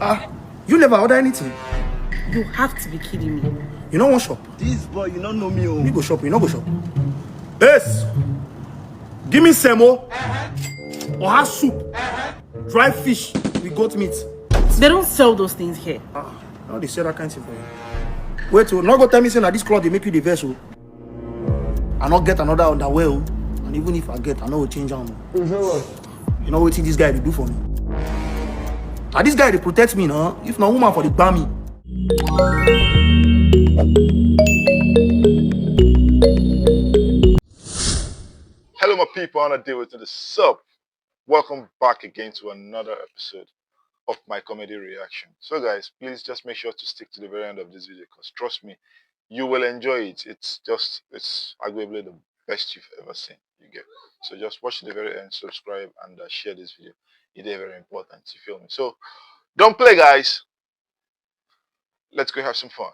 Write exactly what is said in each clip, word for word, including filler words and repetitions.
Ah, you never order anything. You have to be kidding me. You no wan shop? This boy, you don't know me. Oh. We go shop, you no go shop. Yes. Give me semo, oha soup, dry fish with goat meat. They don't sell those things here. Ah, no, they sell that kind of thing for you. Wait, oh, no go tell me say na this cloth dey make you dey vex o. I no get another underwear o, and even if I get, I no go change am o. You know wetin this guy dey do for me? Na this guy dey protect me na. If na woman for dey gbam me. Hello, my people. I'm Deal with the sub. Welcome back again to another episode of my comedy reaction. So, guys, please just make sure to stick to the very end of this video, because trust me, you will enjoy it. It's just, it's arguably the best you've ever seen. You get. So just watch the very end, subscribe, and uh, share this video. It is very important. You feel me? So don't play, guys. Let's go have some fun.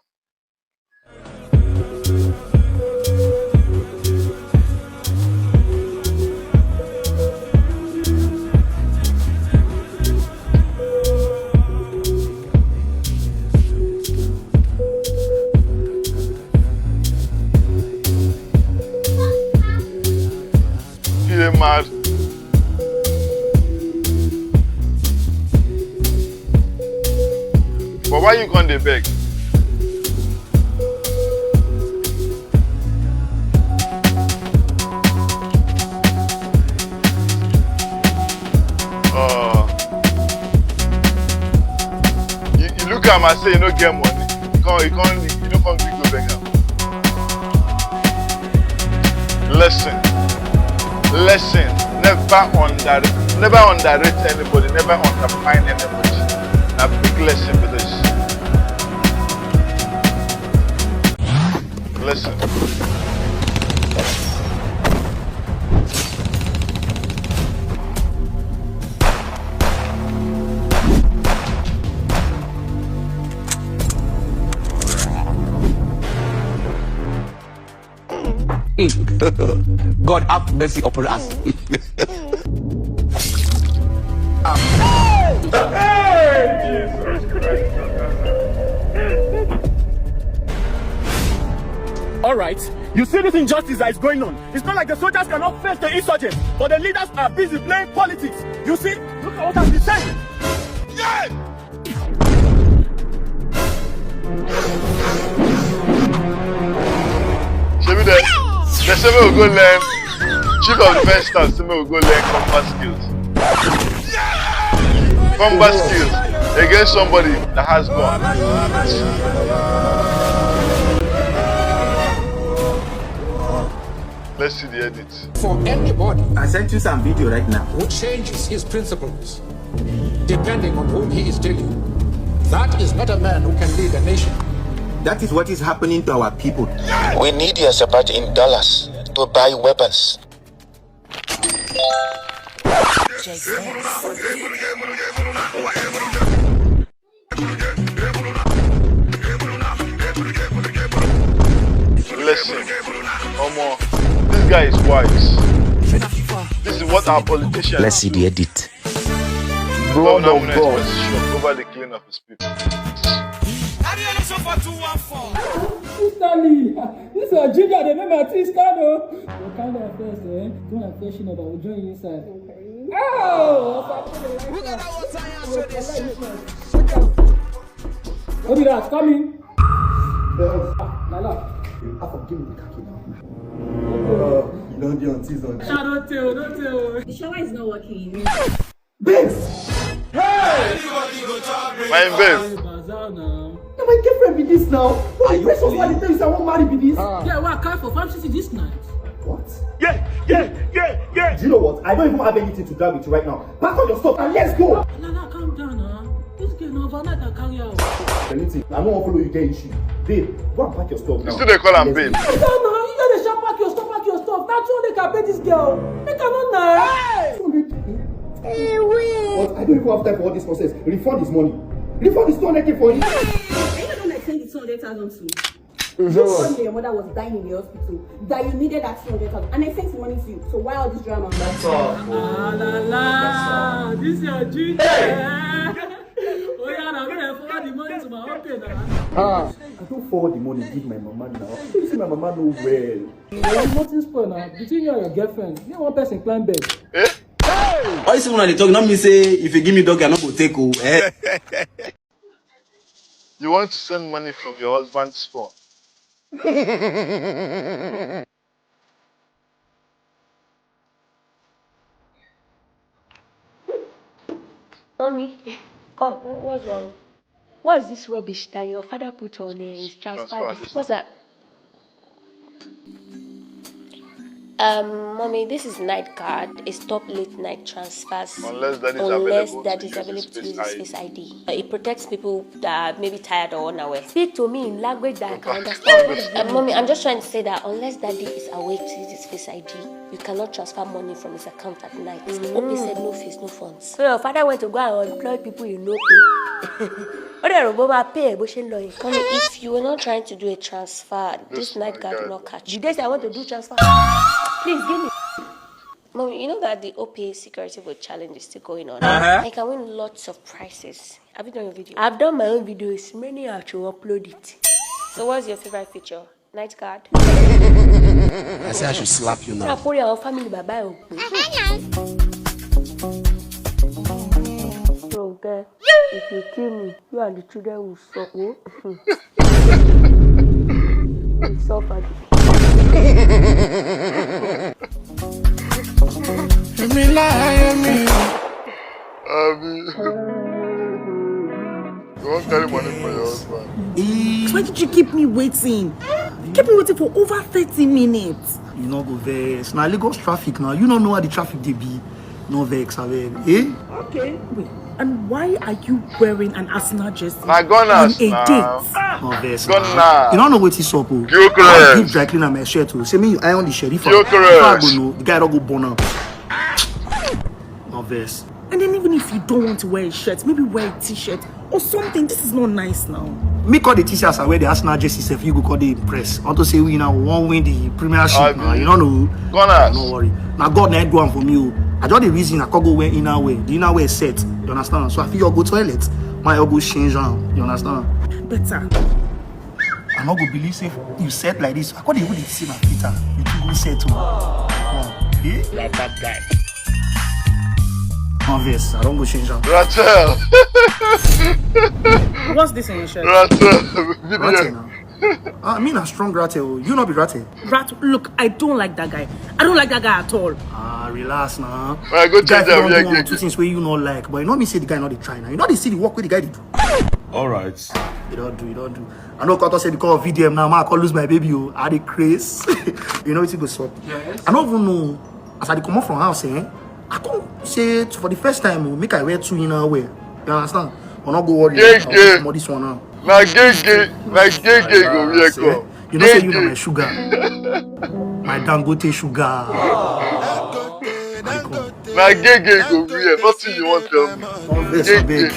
You dey mad? But why you come dey beg? Uh, you, you look at am and say you no get money. You come, you come, you no come gree go beg am. Lesson. Lesson. Never under, never underrate anybody. Never undermine anybody. Na big lesson be this. Lesson. God have mercy upon us. All right, you see this injustice that is going on. It's not like the soldiers cannot face the insurgents, but the leaders are busy playing politics. You see, look at what has been said. Shebi dem, dem say make we go learn, chief of defense staff say make we go learn combat skills. Combat skills against somebody that has gun. Let's see the edit. For anybody I sent you some video right now. Who changes his principles depending on whom he is dealing with, that is not a man who can lead a nation. That is what is happening to our people. We need your support in dollars to buy weapons. Listen, Omo, this guy is wise. This is what our politicians. Let's see the edit. Governor Municipal Shop over the killing of his people. Stanley, this your ginger dey make my teeth stand o. Wakanda first, eh? Go and freshen up, I will join you inside. Oh! Look at that water here, so they shit. What be that? Coming. Ah, Lala. I forgive me, khaki now. Uh, you don't do on season. Don't tell, don't tell. The shower is not working. Babes! My babe. Bazaar now. Now my girlfriend be this now. What are you so why they tell you say I won't marry be this? Yeah, well, I can't for farm city this night. What? Yeah, yeah, yeah, yeah. Do you know what? I don't even have anything to drag with you right now. Pack up your stuff and let's go. Lala, calm down now. This girl na overnight I carry out. Anything. I don't want to follow you get issue. Babe, go and pack your stuff now. You still dey call am babe? Calm down now. You gotta sharp pack your stuff, pack your stuff. That's all they can pay this girl. Make her not now. But I don't even have time for all this nonsense. Refund his money. Refund his two hundred K for him. Are you not gonna send the two hundred thousand to? You told me your mother was dying in the hospital, that you needed that two hundred thousand, and I sent the money to you. So why all this drama? That's all. Ah, la, la. This is your duty. Oh, yeah, na Ah, I don't forward the money give my mama now. You see my mama no well. Nothing spoil now. Between you and your girlfriend, you one person climb bed. All you see when they talk, not me say if you give me dog, I not go take. Oh, eh? You want to send money from your husband's phone? Mommy, come, what's wrong? What's this rubbish that your father put on uh, his transfer? What's that? Um, mommy, this is night card. It stop late night transfers. Unless that is unless available that is available to use his face I D. Uh, it protects people that are maybe tired or unaware. Speak to me in language that I can understand. Uh, mommy, I'm just trying to say that unless daddy is awake to use his face I D, you cannot transfer money from his account at night. Mm. Open said no face, no funds. So your father went to go and employ people you know pay. Ó dẹ̀ rò bó máa pay ẹ̀ bó ṣe ń lọ yẹn. Mommy, if you were not trying to do a transfer, this night guard will not catch you. The day I want to do transfer, please give me. Mommy, you know that the O P A security vote challenge is still going on. Uh-huh. I can win lots of prizes. Have you done your video? I've done my own videos. Many are to upload it. So what's your favorite feature? Night guard. I say I should slap you now. Àpòrí àwọn family bàbá ẹ̀ ò pé. Ronke, if you kill me, you and the children will suffer. Will suffer. Èmi láàyè mi. Abi. You wan carry money for your husband? Why did you keep me waiting? You kept me waiting for over thirty minutes. You no go vex. Na Lagos traffic na. You no know how the traffic dey be. No vex, abeg. Eh? Okay. Wait, and why are you wearing an Arsenal jersey Na Gunners on a na. date? No vex. Gunners. You no know wetin sup o. Gyökeres. I give dry cleaner my shirt o. Say me you iron the sheriff. Gyökeres. If I go know, the guy don go burn am. No vex. And then even if you don't want to wear a shirt, maybe wear a t-shirt or something. This is not nice now. Me call the teachers and wear the Arsenal jersey sef, you go call the impress. Unto say we now won't win the premiership now. You don't know. Gunners. No worry. Now God now do am for me. Oh. I just the reason I can't go wear inner wear. The inner wear set. You understand? So I feel you go toilet. My go change am. You understand? Better. I no go believe say you set like this. I can't even see my Peter. You too go set. Oh. Eh? You are that guy. Converse, I don't go change am. Ratel. What's this on your shirt? Ratel. Ratel now. Ah, I mean, a strong Ratel. You not be Ratel. Rat, look, I don't like that guy. I don't like that guy at all. Ah, relax now. I go change that. Yeah, yeah. Two things where you not like, but you know me say the guy not the China. You know they see the work with the guy they do. All right. You don't do, you don't do. I know Koto say because of V D M now, I can't lose my baby. Oh, I the craze. You know what you go stop. Yes. I don't even know. As I come up from house, eh? I come say for the first time, oh, make I wear two inner wear. You understand? Or not go worry. Yeah, yeah. This one now. Na gay gay, na gay gay go wear come. You know say you na my sugar. My Dangote sugar. Na gay gay go wear. Nothing you want tell me. Obvious, I beg.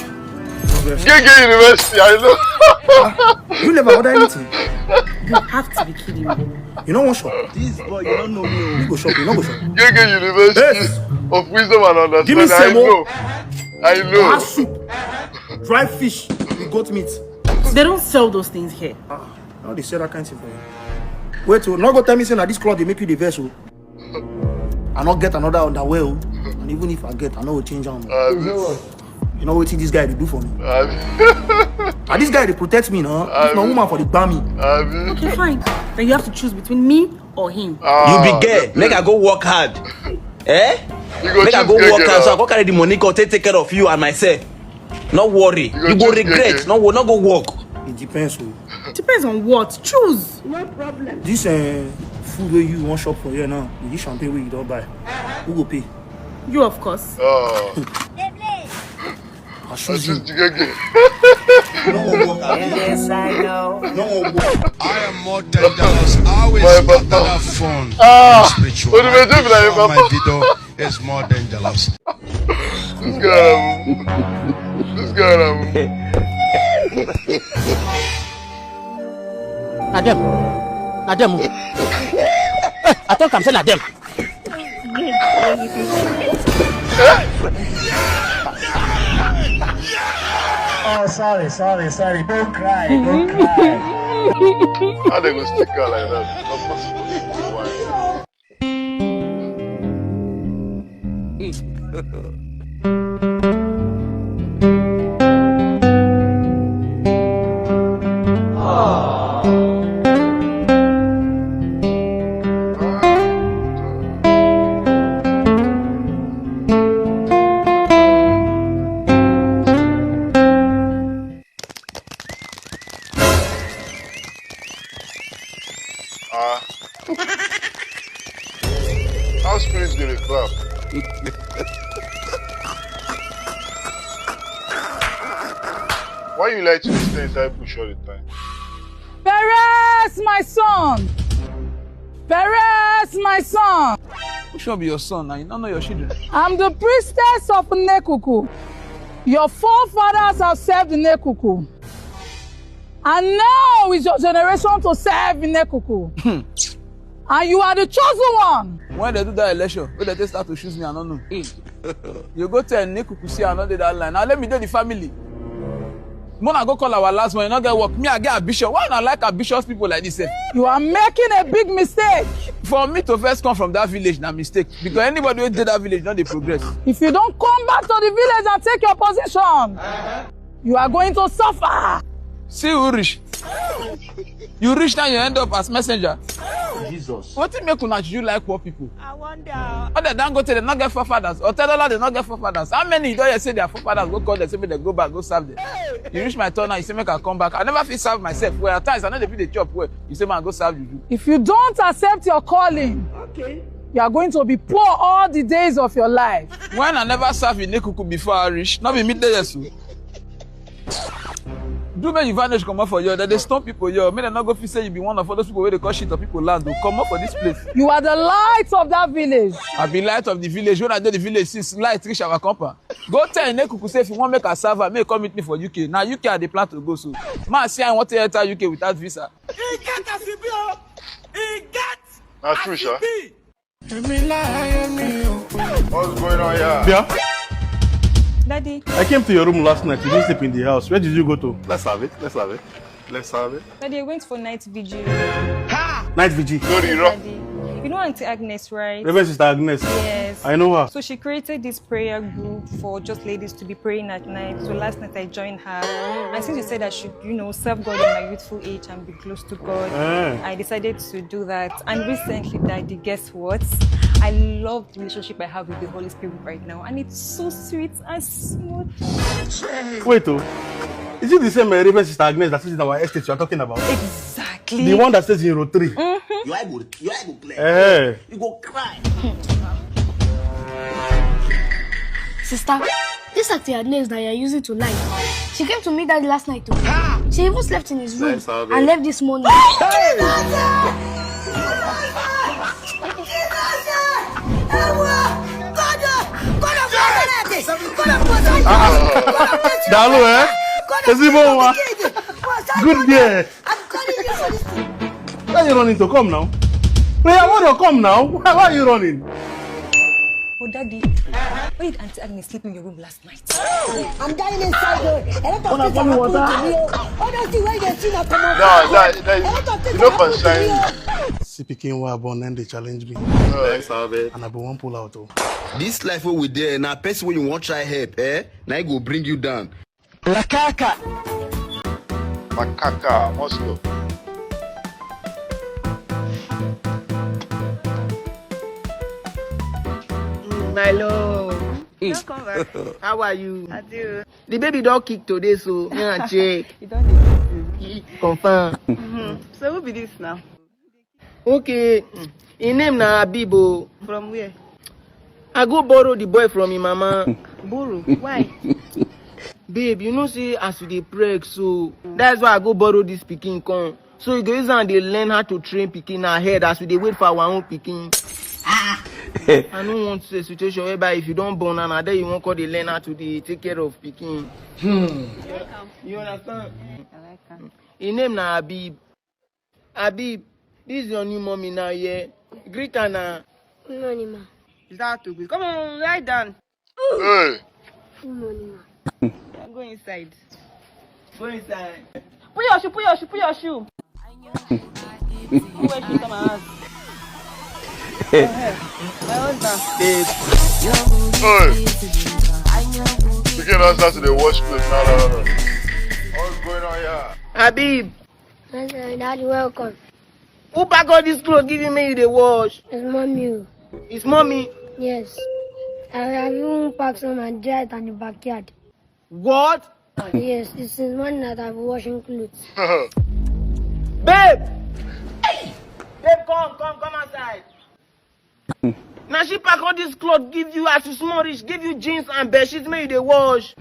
Gay gay university, I know. You never order anything. You have to be kidding me. You know one shop. This boy, you don't know me. Oh. You go shop, you know go shop. Gay gay university yes. Of wisdom and understanding. Give me some I know. I know. Soup, dry fish, goat meat. They don't sell those things here. Ah, no, they sell that kind of thing for you. Wait, oh, not go tell me say na this cloth they make you the vessel. Oh. I not get another underwear, oh. And even if I get, I no go change am. Uh, you know what this guy dey do for me? Uh, and this guy dey protect me now. Uh, if my woman for the ban me. Uh, okay, fine. Then you have to choose between me or him. Uh, you be gay. Make I go work hard. Eh? Make I go work hard so I go carry the money go take take care of you and myself. No worry. You, you go regret. No, no go work. It depends. Oh. Depends on what. Choose. No problem. This uh, food where you want shop for here now, this champagne where you don't buy. Who go pay? You, of course. Oh. I choose you. No work. Yes, I know. No work. I am more dangerous. I will scatter that phone. Ah, spiritual. What do you do, my video? Is more dangerous. This girl, um, this girl, um. Na dem. Na dem. Oh. Eh, I talk am say na dem. Oh, sorry, sorry, sorry. Don't cry, don't cry. How they go stick her like that? It's not possible. Why? Ah. How spirit go dey clap? Why you like to dey stay inside bush all the time? Perez, my son! Perez, my son! Which one be your son now? You don't know your children. I'm the priestess of Nekuku. Your forefathers have served Nekuku. And now is your generation to serve Nekuku. And you are the chosen one. When they do that election, when they start to choose me, I don't know. You go tell Nekuku see I no dey that line. Now let me do the family. Mona go call our last one, you no get work. Me, I get ambition. Why una like ambitious people like this? Eh? You are making a big mistake. For me to first come from that village, na mistake. Because anybody wey dey that village no dey progress. If you don't come back to the village and take your position, you are going to suffer. See who reach. You reach now, you end up as messenger. Jesus. Wetin make una you like poor people? I wonder. All the Dangote, they not get forefathers. Otedola, they not get forefathers. How many you don hear say their forefathers go call them, say make they go back, go serve them? You reach my turn now, you say make I come back. I never fit serve myself well. At times, I know they fit dey chop well. You say man go serve juju. If you don't accept your calling, Okay. you are going to be poor all the days of your life. When I never serve in Nekuku before I reach, not be midday yes o. Do make you vanish comot for here. They dey stone people here. Make dem no go feel say you be one of all those people wey dey cause shit on people land o. Comot for this place. You are the light of that village. I be light of the village. When I dey the village since light reach our compound. Go tell Nekuku say if you wan make I serve am, make e come meet me for U K. Na U K I dey plan to go so. Ma see I wan take enter U K without visa. E get as e be o. E get Na true, sha. be. What's going on here? Yeah, Daddy, I came to your room last night. You didn't sleep in the house. Where did you go to? Let's have it. Let's have it. Let's have it. Daddy, I went for night vigil. Night vigil. Lórí irọ́. Daddy, you know Auntie Agnes, right? Reverend Sister Agnes. Yes. I know her. So she created this prayer group for just ladies to be praying at night. So last night I joined her. And since you said I should, you know, serve God in my youthful age and be close to God, Eh. I decided to do that. And recently, Daddy, guess what? I love the relationship I have with the Holy Spirit right now. And it's so sweet and smooth. Wait, oh. Is it the same uh, Reverend Sister Agnes that sits in our estate you are talking about? Exactly. The one that stays in row three. Your eye go, your eye go clear. Eh. You go cry. Sister, this Auntie Agnes that you're using to lie. She came to meet Daddy last night too. She even slept in his room Let's have and it. Left this morning. Dalo, eh? Ezigbo nwa. Good girl. Where you running to? Come now. Prayer warrior, come now. Why, why are you running? Oh, Daddy, why did Auntie Agnes sleep in your room last night? I'm dying inside o. A lot of things are happening to me o. All those things wey you dey see na comot. No, that, that, A lot of things you know, are happening to me concern. O. See pikin wey I born, then they challenge me. Let's have it. And I be one pull out. Oh. This life wey we dey na person wey you wan try help, eh? Na e go bring you down. Makaka, must go. My love. Welcome back. How are you? I do. The baby don kick today, so me and check. You don dey busy. Confirm. Mm-hmm. So who be this now? Okay. Im name na Habib o. From where? I go borrow the boy from im mama. Borrow. Why? Babe, you know say as we dey preg so, that's why I go borrow this pikin come. So you go use am dey learn how to train pikin ahead as we dey wait for our own pikin. I no want a situation whereby if you don born am, na there you wan come dey learn how to dey take care of pikin. You understand? I like am. Im name na Habib. Habib, this is your new mommy now, yeah? Greet her now. Good morning, ma. Is that how to greet? Come on, lie down. Hey. Good morning, ma. Go inside. Go inside. Put your shoe, put your shoe, put your shoe. Who wear shoe to my house? Eh, my husband. Babe. Hey. You can answer to the wash clothes. No, no, no, no. What's going on here? Habib. Yes, sir. Daddy, welcome. Who pack all this clothes give you make you dey wash? It's mommy. It's mommy? Yes. I have even packed some and dry it in the backyard. What? Yes, it's since morning that I've been washing clothes. Babe! Hey! Babe, come, come, come outside. Now she pack all this clothes give you as you small rich, give you jeans and bed sheets make you dey wash.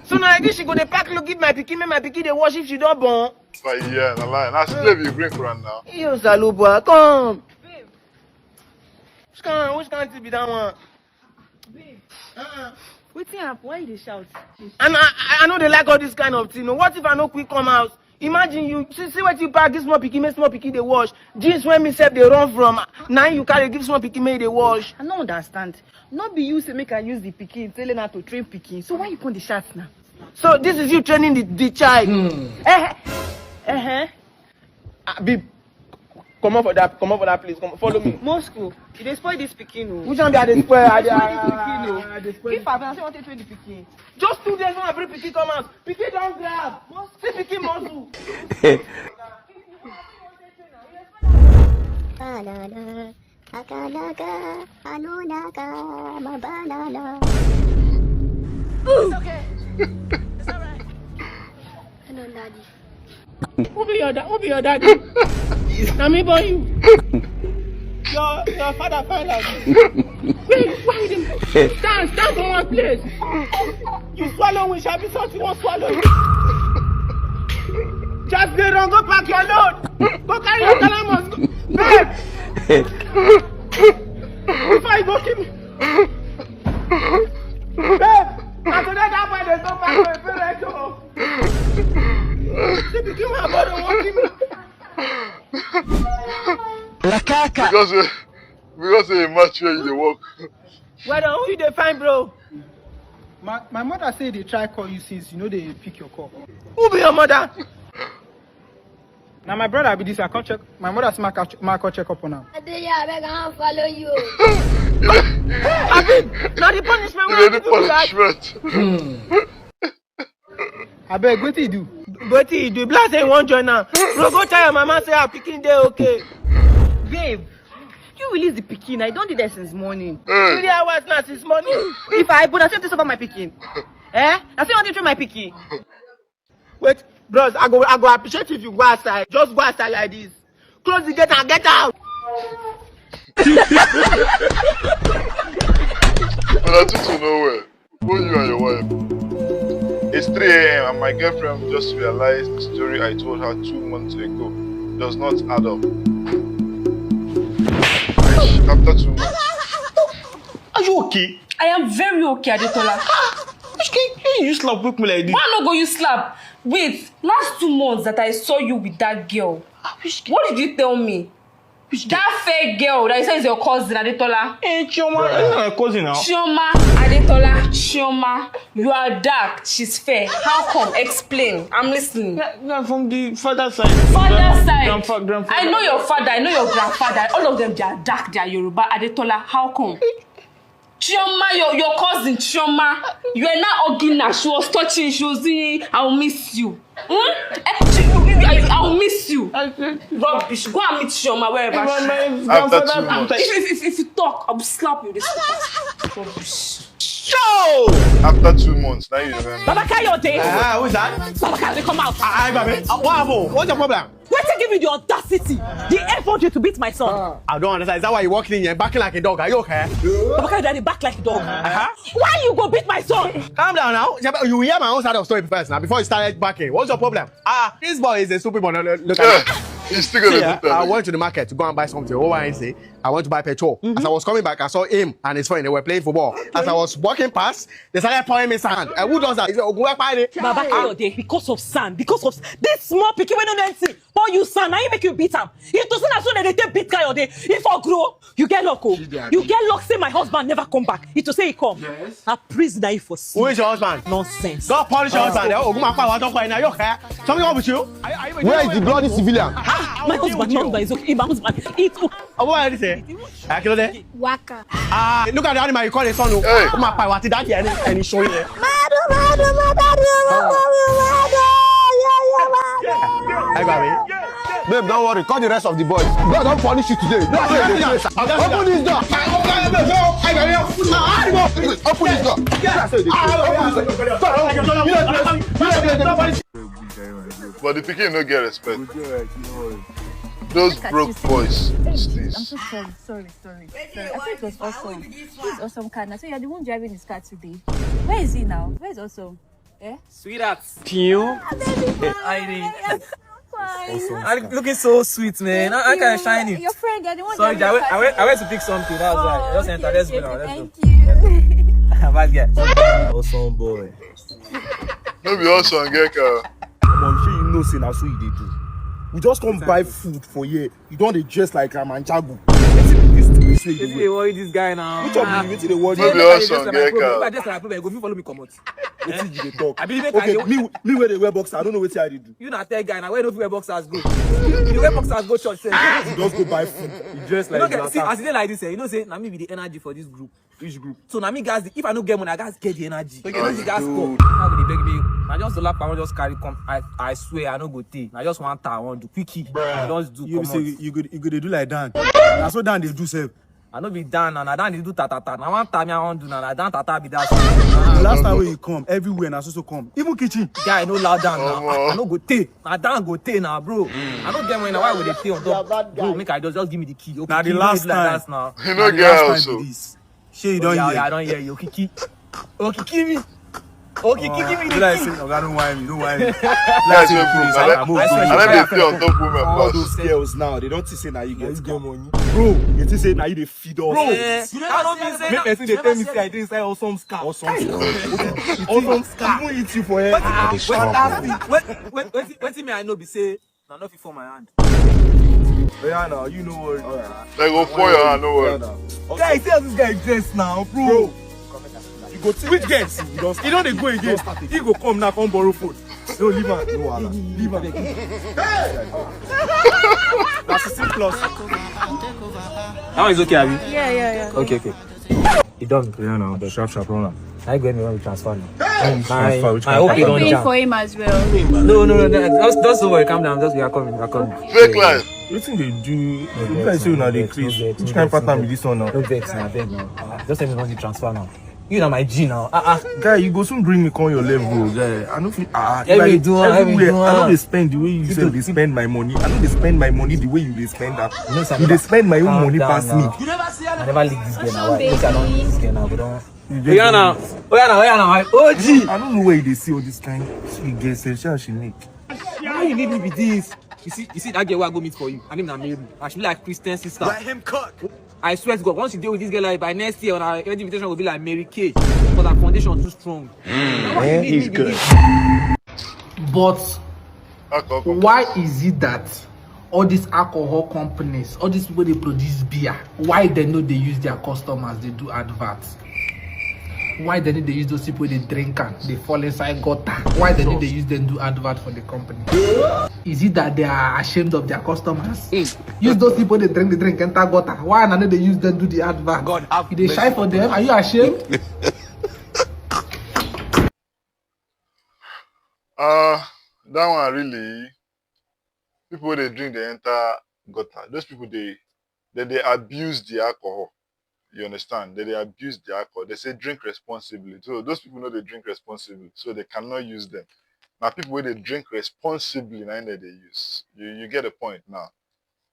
So now like this she go dey pack clothes give my pikin, make my pikin dey wash if she don born. But yeah, na lie. Na slave you bring for am now. You Saluba, come. Which kind, which kind thing be that one? Babe, uh-uh. Wetin happen? Why you dey shout? And I, I, I no dey like all this kind of thing. What if I no quick come out? Imagine you see, see wetin you pack, give small pikin, make small pikin dey wash. Jeans wey me sef dey run from, na you carry give small pikin make e dey wash. I no understand. No be you say make I use the pikin, tell her to train pikin. So why you come dey shout now? So this is you training the, the child. Eh, eh, eh. Ah, babe, comot for that, comot for that place. Come, follow me. Moscow, you dey spoil this pikin o. Which one be I dey spoil? I dey, I dey spoil this pikin o. If I be, I say I want to train the pikin. Just two days when I bring pikin come out, pikin don grab. See pikin muscle. Banana, akanaka, anonaka, my banana. It's okay. It's all right. Hello, Daddy. Who be your da-, who be your daddy? Na me born you. Your, your father find out. Wait, why you dey stand, stand for one place? You swallow wish, I be something won't swallow. Just dey run, go pack your load. Go carry your calamus. Go. Babe! Before you go kill me. Babe! Na today that boy dey go back to him parents o. She be kill my brother, won't kill me. Lakaka. Because, uh, because of the match where you dey work. Well, who you dey find, bro? My, my mother say they try call you since you know they pick your call. Who be your mother? Now my brother be this. I can't check. My mother say my catch, my call check up on now. I dey here, abeg, I wan follow you. Abi, na the punishment wey I give you be that. Punishment. Abeg, wetin you do? Wetin you do? Be like say you wan join am. Bro, go tell your mama say her pikin dey okay. Babe, you release the pikin. I don dey there since morning. Three hours now since morning. If I born, I fit to suffer my pikin. Eh? I fit want to throw my pikin. Wait, bros, I go, I go appreciate if you go outside. Just go outside like this. Close the gate and get out. But I took to nowhere. Go you and your wife. It's three a m and my girlfriend just realized the story I told her two months ago does not add up. Eish, after two months. Are you okay? I am very okay, Adetola. Which kind, you slap wake me like this? Why no go you slap? Wait, last two months that I saw you with that girl, which girl? What did you tell me? Which girl? That fair girl that you say is your cousin, Adetola. Eh, Chioma, that's not my cousin now. Chioma Adetola, Chioma, you are dark, she's fair. How come? Explain. I'm listening. Yeah, no, from the father side. Father side. Grandpa, grandfather. I know your father, I know your grandfather. All of them, they are dark, they are Yoruba. Adetola, how come? Chioma, your, your cousin Chioma, you are not hugging her. She was touching, she was doing, I will miss you. Hmm? Eh, she, you, you, I, I will miss you. Rubbish. Go and meet Chioma wherever she is. After two months. If, if, if, if you talk, I will slap you. This rubbish. Yo! After two months, now you remember. Baba Kayode. Ah, who's that? Baba Kayode, come out. Ah, ah, Babe. Ah, what happened? What's your problem? Wetin give you the audacity, the effrontery to beat my son? I don't understand. Is that why you walking in here barking like a dog? Are you okay? Baba Kayode, you bark like a dog. Uh-huh. Why you go beat my son? Calm down now. You hear my own side of story first now before you started barking. What's your problem? Ah, this boy is a stupid boy. Look, look at him. He's still gonna Yeah, do that. I went to the market to go and buy something. What I say? I went to buy petrol. As I was coming back, I saw him and his friend. They were playing football. As I was walking past, they started pouring me sand. And who does that? He said, "Ogun Ekpa ni." Baba Kayode, because of sand, because of this small pikin wey no know anything, pour you sand, na him make you beat am. If to say na so dem dey take beat Kayode, if for grow, you get luck o. You get luck say my husband never come back. If to say he come, na prison na you for see. Who is your husband? Nonsense. God punish your husband. Eh? Ogun Ekpa, wa talk right now. You okay? Something wrong with you? Are you, are you, Where is the bloody civilian? My husband, my husband is okay. My husband, it's okay. Oh, what did he say? Akilode. Waka. Ah, look at the animal you call a son. Oh, my pa, what did that and show you? Madu, madu, madu, madu, madu, madu, yeah, yeah, madu. I got it. Babe, don't worry. Call the rest of the boys. God don't punish you today. No, no, no, no. Open this door. Open this door. Open this door. But the pikin no get respect. Those broke boys. I'm so sorry, sorry, sorry, sorry. I thought it was Awesome. Who's Awesome car now? So you're the one driving his car today. Where is he now? Where's Awesome? Eh? Sweetheart. Baby, I mean, fine. I'm looking so sweet, man. I, I can shine it. Your friend, you're the one Sorry, driving I went, the I car went to pick something. That was why. I just entered. Let's go now. Let's go. Thank you. Bad guy. Awesome boy. No be Awesome get car. Mom, shey you know say na so e dey do. We just come buy food for here. You don dey dress like Ramanjago. Wetin be this stupid way you Wetin dey dey wear? Worry this guy now? Which of you wetin dey worry No you? be If I Awesome dey get dress like my car. problem, if I dress like my problem, you go fit follow me comot. Wetin you dey talk? Abi make I Okay, dey- me me wey dey wear boxer, I don't know wetin I dey do. You na tell guy na where you no fit wear boxers go. You dey wear boxers go church sef. You just go buy food. You dress You like no get see Zlatan. As e dey like this, eh, you know say na me be the energy for this group. Which group? So na me gas the, if I no get money, I gas get the energy. Okay, You know that's the gas good. come. I go dey beg me. Na just the lap I wan just carry come. I I swear I no go tey. Na just one time I wan do quickie. I just do You be say comot. You go you go dey do like Dan. Na so Dan dey do sef. I no be Dan na, na Dan dey do tatata. Na one time I wan do na, na Dan tata be that. The last time wey you come, everywhere na so so come. Even kitchen. Guy no loud down na. Omo. I no go tey. Na Dan go tey na, bro. I no get money na, why we dey tey on top? Bro, make I just, just give me the key. Okay, Na the key, last no be like time. That now. You Na no the get last house time o. be this. Shey you don Yeah, hear? I don hear you. Okiki. Okiki me. Okiki give me Be like the say key. Oga no whine me, no whine me. Guys, no broke. I I swear, no I dey play on top women. All But those girls now, they don't think say na you Na you get get car. Money. Bro, you think say na you dey feed us? Eh, I no be say Make person dey tell me say I dey inside Awesome car. Awesome car. Awesome car. Even eat you for head. Wetin wetin wetin me I know be say na no fit for my hand. Yeah, now you know what. Alright. They go for your hand, no worry. Guy, see how this guy dress now, bro. You go which girls? You don start. You don dey go again. He go come now, come borrow phone. No, leave am. No wahala. Leave am. Na sixteen plus. That one is okay, abi? Yeah, yeah, yeah. Okay, okay. You done? Yeah, now sharp sharp run am. I go me when we transfer now. When we My transfer, which my kind okay of don Paying jam. For him as well. No no no no. Just just don't worry, calm down. Just we are coming, we are coming. Fake life. Wetin dey do? No You vex, guys say una no dey vex, craze. no vex, Which no kind vex, pattern no be vex. This one now? No vex na, abeg now. Ah, just tell me when the transfer now. You na my G now. Ah ah. Guy, you go soon bring me come your level, guy. I no fit. Ah, Every like, do am, every everywhere. do I no am. dey spend the way you sef dey spend my money. I no dey spend my money the way you dey spend am. You know, sir, You dey spend my own calm money down pass me. now. I never leave this girl now. Why? Make I don leave this girl now. We don. You dey Oya now, oya now, oya now. O G. I don't know where you dey see all this kind sweet girl sef. See how she make. Why you need me be this? You see, you see that girl wey I go meet for you. Her name na Mary. And she be like Christian sister. Let him cook. I swear to God, once you dey with this girl, like, by next year, our wedding invitation will be like Mary Kay. Because her foundation too strong. Why you need me be this? But Alcohol. Why is it that all these alcohol companies, all these people they produce beer, why they know they use their customers, they do adverts? Why they need they use those people they drink and they fall inside gutter? Why they need they use them do advert for the company? Is it that they are ashamed of their customers? Use those people they drink, they drink, enter gutter. Why not they use them do the advert? God have If they shy for them, are you ashamed? Uh, that one really, people wey dey drink dey enter gutter. Those people dey, they dey abuse the alcohol. You understand? They dey abuse the alcohol. They say drink responsibly. So those people no dey drink responsibly, so they cannot use them. Na people wey dey drink responsibly na im dem dey use. You you get the point now.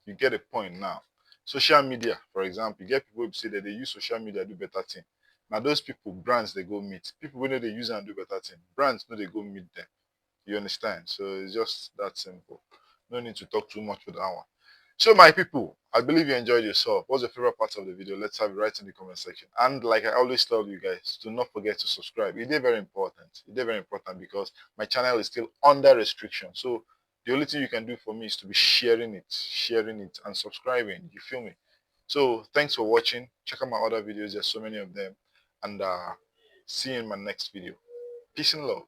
You get the point now. Social media, for example, you get people wey be say dem dey use social media do better thing. Na those people brands dey go meet. People wey no dey use am do better thing, brands no dey go meet them. You understand? So it's just that simple. No need to talk too much for that one. So my people, I believe you enjoyed yourself. What's your favorite part of the video? Let's have it right in the comment section. And like I always tell you guys, do not forget to subscribe. It is very important. It is very important because my channel is still under restriction. So the only thing you can do for me is to be sharing it, sharing it, and subscribing. You feel me? So thanks for watching. Check out my other videos. There's so many of them. And uh, see you in my next video. Peace and love.